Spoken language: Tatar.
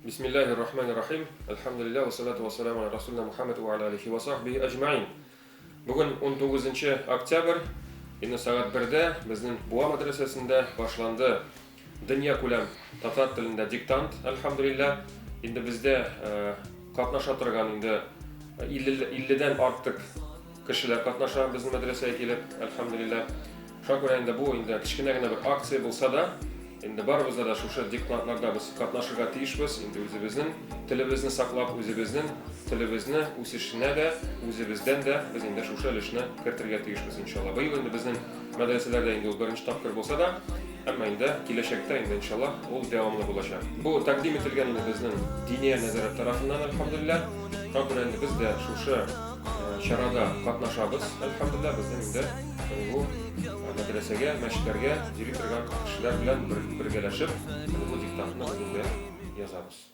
Бисмиллахир рахманир рахим. Әлхәмдүлилләһ вә салату вә саламу аля расулина Мухаммад вә аля алихи вә сахбихи әҗмәин. Бүген 19 октябрь, инде сәгать 1-дә безнең Буа мәдрәсәсендә башланды дөнья күләм татар телендә диктант, әлхәмдүлилләһ. Инде бездә э, катнаша торган инде 50-дән артык кешеләр катнаша безнең мәдрәсәгә килеп, әлхәмдүлилләһ. Шуңа күрә инде бу инде кечкенә генә бер акция булса да, инде барыбызда да шушы диктантларда без катнашырга тиешбез, инде үзебезнең телебезне саклап, үзебезнең телебезне үсешенә дә, үзебездән дә без инде шушы өлешне кертергә тиешбез, иншалла. Быел инде безнең мәдрәсәләрдә инде ул беренче тапкыр булса да, әмма инде киләчәктә инде иншалла ул дәвамлы булачак. Бу тәкъдим ителгән инде безнең Диния нәзарәт тарафыннан, әлхәмдүлилләһ. Шуңа күрә инде без дә шушы чарада катнашабыз, әлхәмдүлилләһ, безнең инде бу мәдрәсәгә, мәчетләргә йөри торган кешеләр белән бергәләшеп, бу диктантны без инде язабыз.